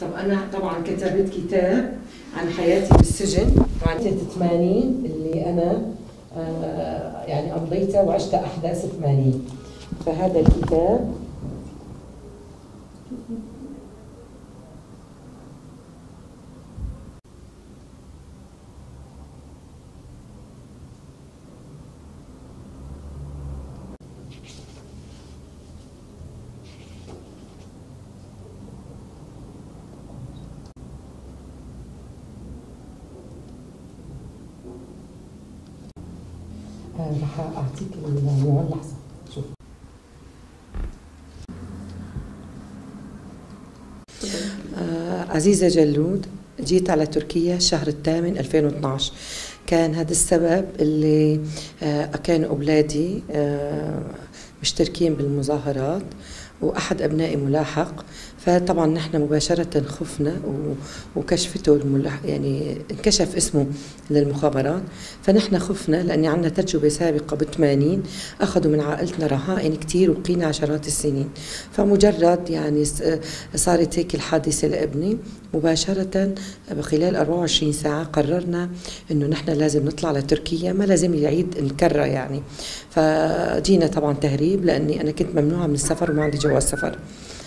طب أنا طبعا كتبت كتاب عن حياتي بالسجن وعن 80 اللي أنا يعني أمضيتها وعشت أحداث 80. فهذا الكتاب رح أعطيك العنوان، لحظة شوف. عزيزة جلود، جيت على تركيا الشهر الثامن 2012. كان هذا السبب اللي كانوا أولادي مشتركين بالمظاهرات وأحد أبنائي ملاحق، فطبعا نحن مباشرة خفنا وكشفته يعني انكشف اسمه للمخابرات، فنحن خفنا لأن عندنا تجربة سابقة ب80 أخذوا من عائلتنا رهائن كتير وبقينا عشرات السنين. فمجرد يعني صارت هيك الحادثة لابني مباشرة خلال 24 ساعة قررنا إنه نحن لازم نطلع لتركيا، ما لازم يعيد الكرة يعني. فجينا طبعا تهريب لأني أنا كنت ممنوعة من السفر وما عندي جواز سفر،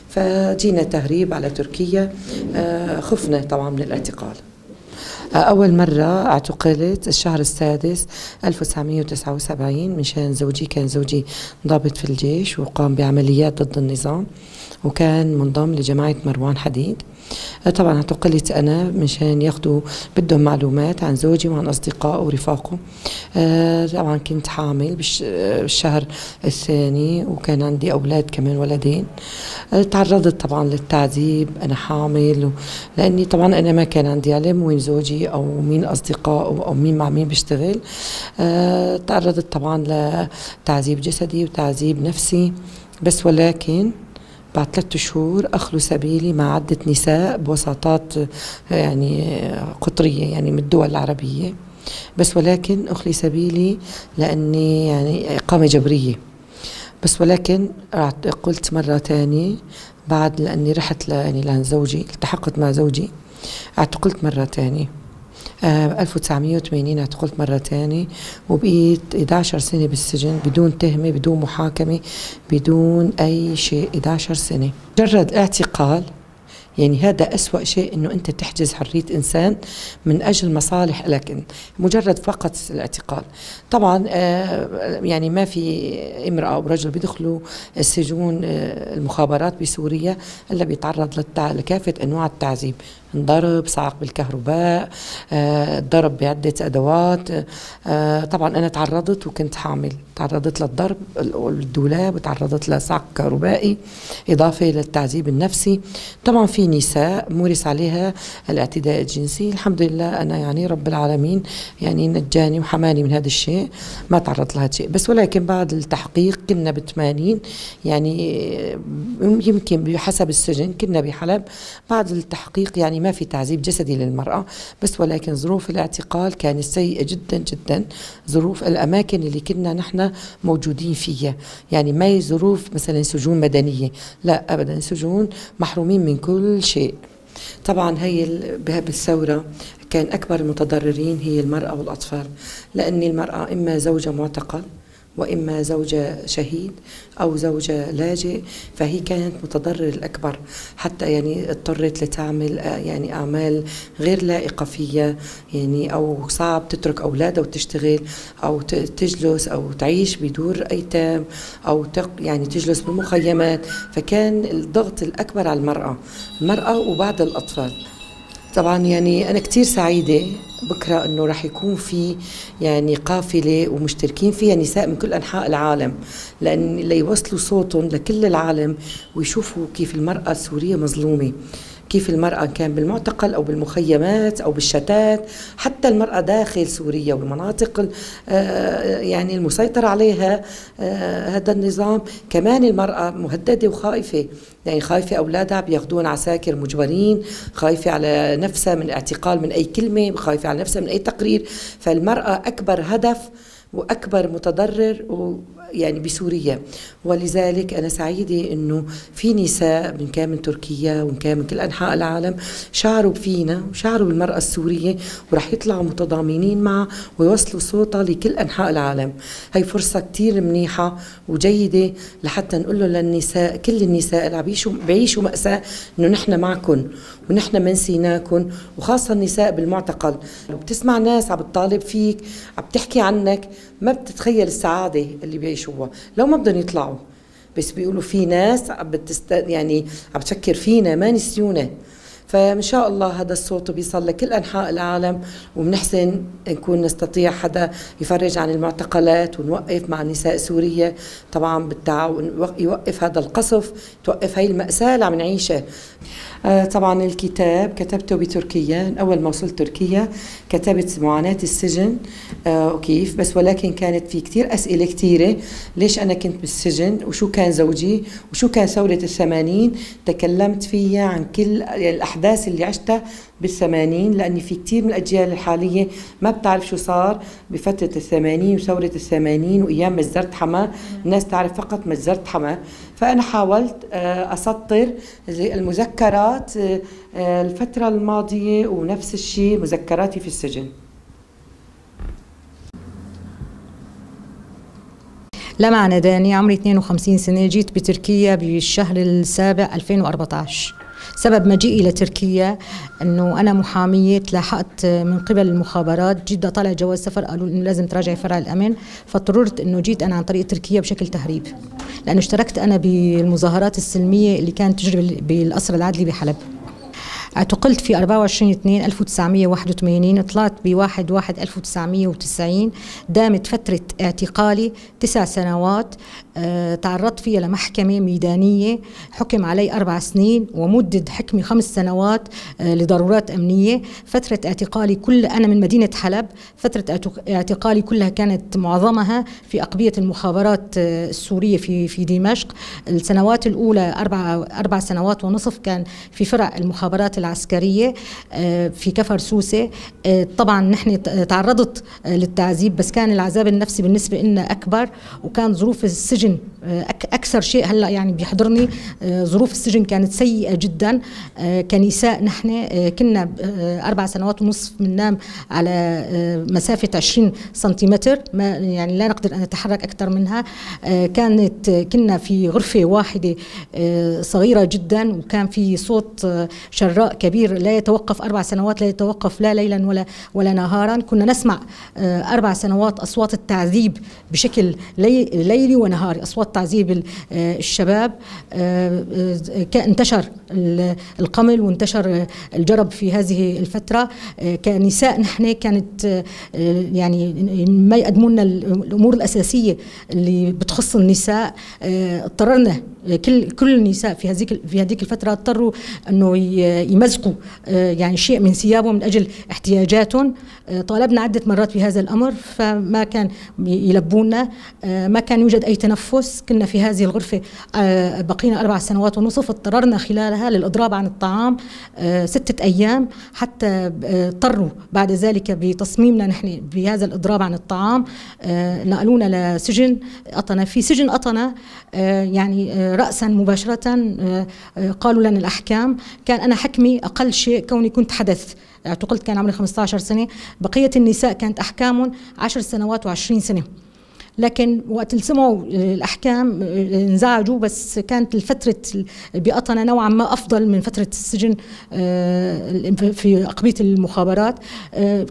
فجينا تهريب على تركيا. خفنا طبعا من الاعتقال. أول مرة اعتقلت الشهر السادس 1979 مشان زوجي، كان زوجي ضابط في الجيش وقام بعمليات ضد النظام وكان منضم لجماعة مروان حديد. طبعا اعتقلت أنا مشان ياخذوا بدهم معلومات عن زوجي وعن أصدقائه ورفاقه. طبعا كنت حامل بالشهر الثاني وكان عندي أولاد كمان، ولدين. تعرضت طبعا للتعذيب، أنا حامل لأني طبعا أنا ما كان عندي علم وين زوجي أو مين أصدقائه أو مين مع مين بيشتغل. تعرضت طبعا لتعذيب جسدي وتعذيب نفسي، بس ولكن بعد 3 شهور أخلو سبيلي مع عدة نساء بوساطات يعني قطرية يعني من الدول العربية، بس ولكن أخلي سبيلي لأني يعني إقامة جبرية. بس ولكن قلت مرة تانية بعد لأني رحت يعني لعند زوجي، التحقت مع زوجي، اعتقلت مرة تانية 1980. اعتقلت مرة تانية وبقيت 11 سنة بالسجن بدون تهمة بدون محاكمة بدون أي شيء، 11 سنة. مجرد اعتقال يعني هذا أسوأ شيء، إنه أنت تحجز حرية إنسان من أجل مصالح لك، مجرد فقط الاعتقال. طبعا يعني ما في امرأة أو رجل بيدخلوا السجون المخابرات بسوريا إلا بيتعرض لكافة أنواع التعذيب، انضرب، صعق بالكهرباء، ضرب بعدة أدوات. طبعا أنا تعرضت وكنت حامل، تعرضت للضرب الدولاب وتعرضت لصعق كهربائي إضافة للتعذيب النفسي. طبعا في نساء مورس عليها الاعتداء الجنسي، الحمد لله أنا يعني رب العالمين يعني نجاني وحماني من هذا الشيء، ما تعرضت لهذا الشيء. بس ولكن بعد التحقيق كنا ب80 يعني يمكن بحسب السجن كنا بحلب، بعد التحقيق يعني ما في تعذيب جسدي للمرأة، بس ولكن ظروف الاعتقال كانت سيئة جدا جدا، ظروف الأماكن اللي كنا نحن موجودين فيها يعني ما هي ظروف مثلا سجون مدنية، لا أبدا، سجون محرومين من كل شيء. طبعا هي بالثورة كان أكبر المتضررين هي المرأة والأطفال، لأن المرأة إما زوجة معتقل وإما زوجة شهيد أو زوجة لاجئ، فهي كانت متضرر الأكبر، حتى يعني اضطرت لتعمل يعني أعمال غير لائقة فيها يعني، أو صعب تترك أولادها وتشتغل أو تجلس أو تعيش بدور أيتام أو يعني تجلس بالمخيمات. فكان الضغط الأكبر على المرأة وبعد الأطفال. طبعا يعني أنا كتير سعيدة بكرة إنه راح يكون في يعني قافلة ومشتركين فيها نساء من كل أنحاء العالم، لأن ليوصلوا صوتهم لكل العالم ويشوفوا كيف المرأة السورية مظلومة، كيف المرأة كان بالمعتقل أو بالمخيمات أو بالشتات، حتى المرأة داخل سوريا والمناطق يعني المسيطر عليها هذا النظام، كمان المرأة مهددة وخائفة، يعني خايفة أولادها بياخذون عساكر مجبرين، خايفة على نفسها من اعتقال من أي كلمة، خايفة على نفسها من أي تقرير. فالمرأة أكبر هدف وأكبر متضرر يعني بسوريا. ولذلك أنا سعيدة أنه في نساء من كان من تركيا وإن كان من كل أنحاء العالم شعروا فينا وشعروا بالمرأة السورية، ورح يطلعوا متضامنين معها ويوصلوا صوتها لكل أنحاء العالم. هي فرصة كتير منيحة وجيدة لحتى نقول للنساء، كل النساء اللي بيعيشوا مأساة، إنه نحن معكم ونحن ما نسيناكم، وخاصة النساء بالمعتقل. وبتسمع ناس عم بتطالب فيك، عم تحكي عنك، ما بتتخيل السعادة اللي بيعيشوها لو ما بدهم يطلعوا، بس بيقولوا في ناس عم يعني عم تفكر فينا، ما نسيونا. فإن شاء الله هذا الصوت بيصل لكل أنحاء العالم، وبنحسن نكون نستطيع حدا يفرج عن المعتقلات ونوقف مع نساء سوريا طبعا بالتعاون، يوقف هذا القصف، توقف هاي المأساة اللي عم نعيشها. طبعا الكتاب كتبته بتركيا، أول ما وصلت تركيا كتبت معاناة السجن وكيف، بس ولكن كانت في كتير أسئلة كتيرة، ليش أنا كنت بالسجن، وشو كان زوجي، وشو كان ثورة ال80. تكلمت فيها عن كل الأحداث اللي عشتها بال80، لأني في كتير من الأجيال الحالية ما بتعرف شو صار بفترة ال80 وثورة ال80 وأيام مجزرة حماة. الناس تعرف فقط مجزرة حماة. فأنا حاولت أسطر المذكرات الفترة الماضية، ونفس الشيء مذكراتي في السجن. لمع نداني، عمري 52 سنة، جيت بتركيا بالشهر السابع 2014. سبب مجيئي لتركيا انه انا محاميه، تلاحقت من قبل المخابرات، جيت طالع جواز سفر قالوا انه لازم تراجعي فرع الامن، فاضطررت انه جيت انا عن طريق تركيا بشكل تهريب، لانه اشتركت انا بالمظاهرات السلمية اللي كانت تجري بالقصر العدلي بحلب. اعتقلت في 24/2/1981، طلعت ب 1/1/1990. دامت فترة اعتقالي 9 سنوات. تعرضت فيها لمحكمة ميدانية، حكم علي 4 سنين ومدد حكمي 5 سنوات لضرورات أمنية. فترة اعتقالي كل، أنا من مدينة حلب، فترة اعتقالي كلها كانت معظمها في أقبية المخابرات السورية في دمشق. السنوات الأولى 4 سنوات ونصف كان في فرع المخابرات العسكرية في كفر سوسة. طبعا نحن تعرضت للتعذيب، بس كان العذاب النفسي بالنسبة لنا أكبر، وكان ظروف السجن أكثر شيء هلا يعني بيحضرني. ظروف السجن كانت سيئة جدا. كنساء نحن كنا 4 سنوات ونصف بننام على مسافة 20 سنتيمتر، ما يعني لا نقدر أن نتحرك أكثر منها. كنا في غرفة واحدة صغيرة جدا، وكان في صوت شراء كبير لا يتوقف 4 سنوات، لا يتوقف لا ليلا ولا نهارا. كنا نسمع 4 سنوات أصوات التعذيب بشكل ليلي ونهاري، أصوات تعذيب الشباب. انتشر القمل وانتشر الجرب في هذه الفترة. كنساء نحن كانت يعني ما يقدمون لنا الأمور الأساسية اللي بتخص النساء. اضطررنا كل النساء في هذيك الفترة اضطروا انه يمزقوا يعني شيء من ثيابهم من اجل احتياجاتهم. طالبنا عدة مرات في هذا الامر فما كان يلبونا، ما كان يوجد اي تنفس. كنا في هذه الغرفة بقينا 4 سنوات ونصف، اضطررنا خلالها للاضراب عن الطعام 6 ايام، حتى اضطروا بعد ذلك بتصميمنا نحن بهذا الاضراب عن الطعام نقلونا لسجن قطنة. في سجن قطنة يعني رأسا مباشرة قالوا لنا الأحكام. كان أنا حكمي أقل شيء كوني كنت حدث، اعتقلت كان عمري 15 سنة. بقية النساء كانت أحكامهم 10 سنوات و20 سنة، لكن وقت اللي سمعوا الأحكام انزعجوا. بس كانت الفترة بقطنة نوعا ما أفضل من فترة السجن في أقبية المخابرات.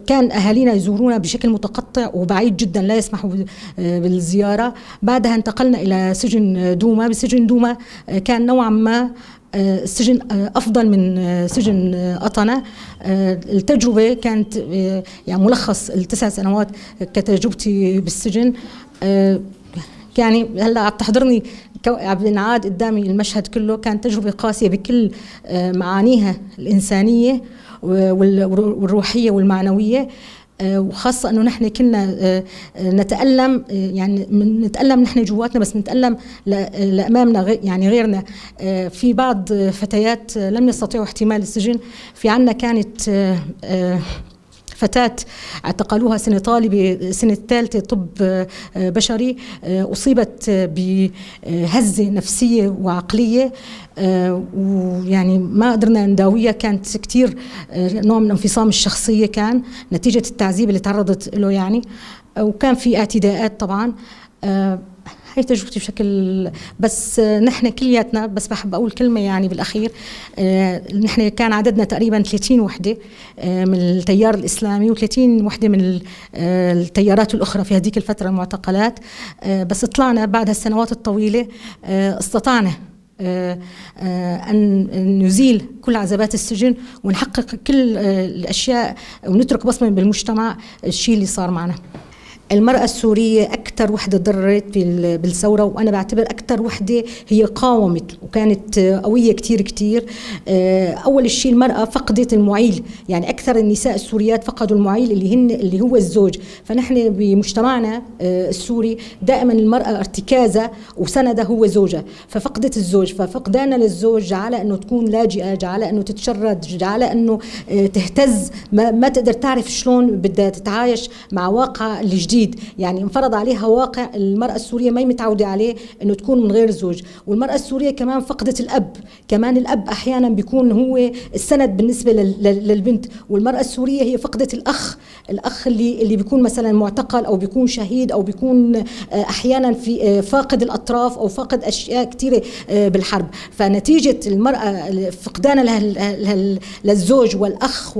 كان أهالينا يزورونا بشكل متقطع وبعيد جدا، لا يسمحوا بالزيارة. بعدها انتقلنا إلى سجن دوما. بسجن دوما كان نوعا ما السجن أفضل من سجن قطنة. التجربة كانت يعني ملخص ال9 سنوات كتجربتي بالسجن. يعني هلا عم تحضرني، عم بنعاد قدامي المشهد كله. كانت تجربة قاسية بكل معانيها الإنسانية والروحية والمعنوية، وخاصة انه نحن كنا نتألم، يعني نتألم نحن جواتنا، بس نتألم لأمامنا يعني غيرنا. في بعض فتيات لم يستطيعوا احتمال السجن. في عنا كانت فتاة اعتقلوها سنة طالبة سنة ثالثة طب بشري، أصيبت بهزة نفسية وعقلية، ويعني ما قدرنا نداويها، كانت كتير نوع من انفصام الشخصية كان نتيجة التعذيب اللي تعرضت له يعني، وكان في اعتداءات طبعا. هي تجربتي بشكل، بس نحن كلياتنا، بس بحب أقول كلمة يعني بالأخير، نحن كان عددنا تقريبا 30 وحدة من التيار الإسلامي و30 وحدة من التيارات الأخرى في هذيك الفترة المعتقلات، بس طلعنا بعد هالسنوات الطويلة، استطعنا أن نزيل كل عذابات السجن ونحقق كل الأشياء ونترك بصمة بالمجتمع الشيء اللي صار معنا. المرأة السورية أكثر وحدة ضرت بالثورة، وأنا بعتبر أكثر وحدة هي قاومت وكانت قوية كتير كتير. أول شيء المرأة فقدت المعيل، يعني أكثر النساء السوريات فقدوا المعيل اللي هو الزوج. فنحن بمجتمعنا السوري دائما المرأة ارتكازة وسندها هو زوجها، ففقدت الزوج، ففقدانها للزوج جعلها أنه تكون لاجئة، جعلها أنه تتشرد، جعلها أنه تهتز، ما تقدر تعرف شلون بدها تتعايش مع واقع الجديد. يعني انفرض عليها واقع المرأة السورية ما هي متعودة عليه، انه تكون من غير زوج. والمرأة السورية كمان فقدت الأب، كمان الأب أحيانا بيكون هو السند بالنسبة للبنت. والمرأة السورية هي فقدت الأخ، الأخ اللي بيكون مثلا معتقل أو بيكون شهيد أو بيكون أحيانا في فاقد الأطراف أو فاقد أشياء كثيرة بالحرب. فنتيجة المرأة فقدانها للزوج والأخ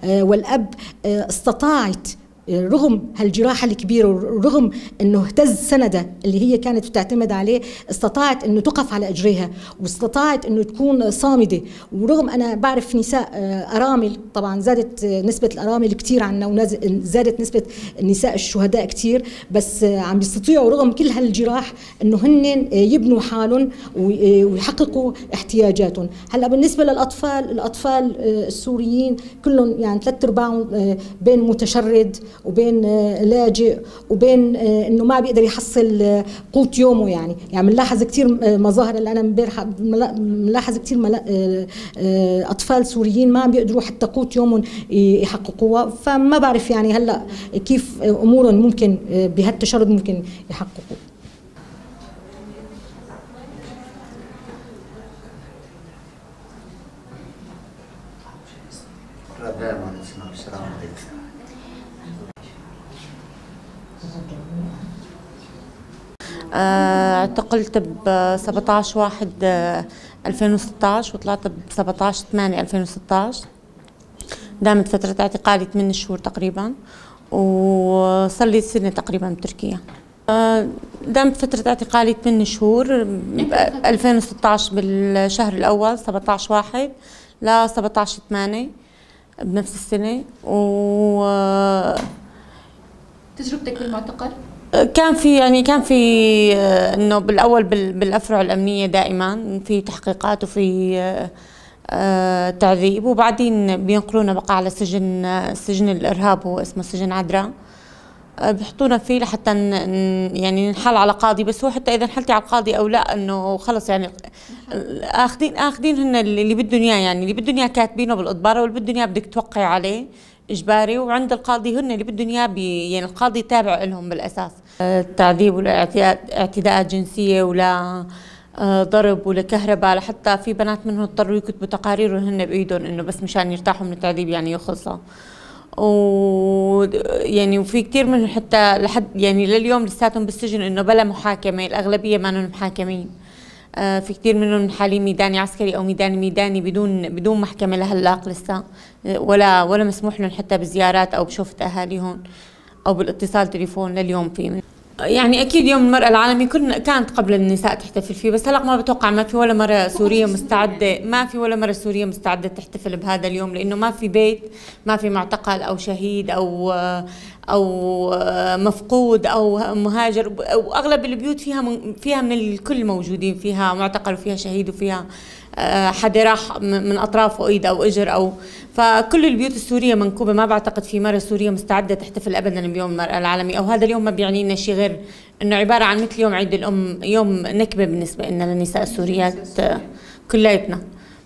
والأب، استطاعت رغم هالجراحة الكبيرة ورغم انه اهتز سندها اللي هي كانت بتعتمد عليه، استطاعت انه تقف على اجريها واستطاعت انه تكون صامدة. ورغم انا بعرف نساء ارامل، طبعا زادت نسبة الارامل كثير عنا وزادت نسبة النساء الشهداء كثير، بس عم بيستطيعوا رغم كل هالجراح انه هن يبنوا حالهم ويحققوا احتياجاتهم. هلا بالنسبة للاطفال، الاطفال السوريين كلهم يعني 3/4 بين متشرد وبين لاجئ وبين انه ما بيقدر يحصل قوت يومه. يعني بنلاحظ كثير مظاهر اللي انا امبارح بنلاحظ كثير اطفال سوريين ما عم بيقدروا حتى قوت يومهم يحققوها. فما بعرف يعني هلا كيف امورهم ممكن بهالتشرد ممكن يحققوه. اعتقلت ب 17/1/2016 وطلعت ب 17/8/2016. دامت فترة اعتقالي 8 شهور تقريبا، وصار لي سنة تقريبا بتركيا. دامت فترة اعتقالي 8 شهور، 2016 بالشهر الأول 17/1 ل 17/8 بنفس السنة. و تجربتك بالمعتقل؟ كان في يعني كان في انه بالاول بالافرع الامنية دائما في تحقيقات وفي تعذيب، وبعدين بينقلونا بقى على سجن الارهاب، هو اسمه سجن عدرا، بحطونا فيه لحتى يعني ننحل على قاضي. بس هو حتى اذا انحلتي على القاضي او لا انه خلص يعني اخذين هن اللي بدهم اياه، يعني اللي بدهم اياه كاتبينه بالاضباره، واللي بدهم اياه بدك توقعي عليه اجباري، وعند القاضي هن اللي بدهم اياه يعني القاضي تابع لهم بالاساس. التعذيب ولا اعتداءات جنسية ولا ضرب ولا كهرباء، لحتى في بنات منهم اضطروا يكتبوا تقارير وهن بايدهم انه بس مشان يرتاحوا من التعذيب يعني يخلصوا. و يعني وفي كثير منهم حتى لحد يعني لليوم لساتهم بالسجن انه بلا محاكمة، الاغلبية ما انهم محاكمين. في كثير منهم حالين ميداني عسكري او ميداني ميداني بدون محكمة لهلاق لسه، ولا مسموح لهم حتى بزيارات او بشوفه اهاليهم او بالاتصال تليفون لليوم. في يعني اكيد يوم المراة العالمي كانت قبل النساء تحتفل فيه، بس هلا ما بتوقع، ما في ولا مرة سورية مستعدة، ما في ولا مرة سورية مستعدة تحتفل بهذا اليوم، لانه ما في بيت ما في معتقل او شهيد او مفقود او مهاجر، واغلب البيوت فيها من الكل موجودين، فيها معتقل وفيها شهيد وفيها حدا راح من اطرافه ايد او اجر او، فكل البيوت السورية منكوبه. ما بعتقد في مرة سورية مستعدة تحتفل ابدا بيوم المراة العالمي، او هذا اليوم ما بيعني لنا شيء غير انه عبارة عن مثل يوم عيد الام، يوم نكبه بالنسبة لنا للنساء السوريات كلياتنا.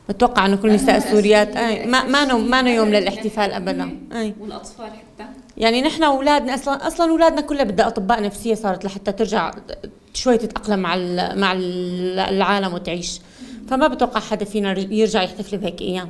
بتوقع انه كل النساء السوريات اي ما يوم للاحتفال ابدا. اي والاطفال حتى، يعني نحن اولادنا اصلا اولادنا كلها بدها اطباء نفسية صارت لحتى ترجع شوي تتاقلم مع العالم وتعيش، فما بتوقع حدا فينا يرجع يحتفل بهيك ايام.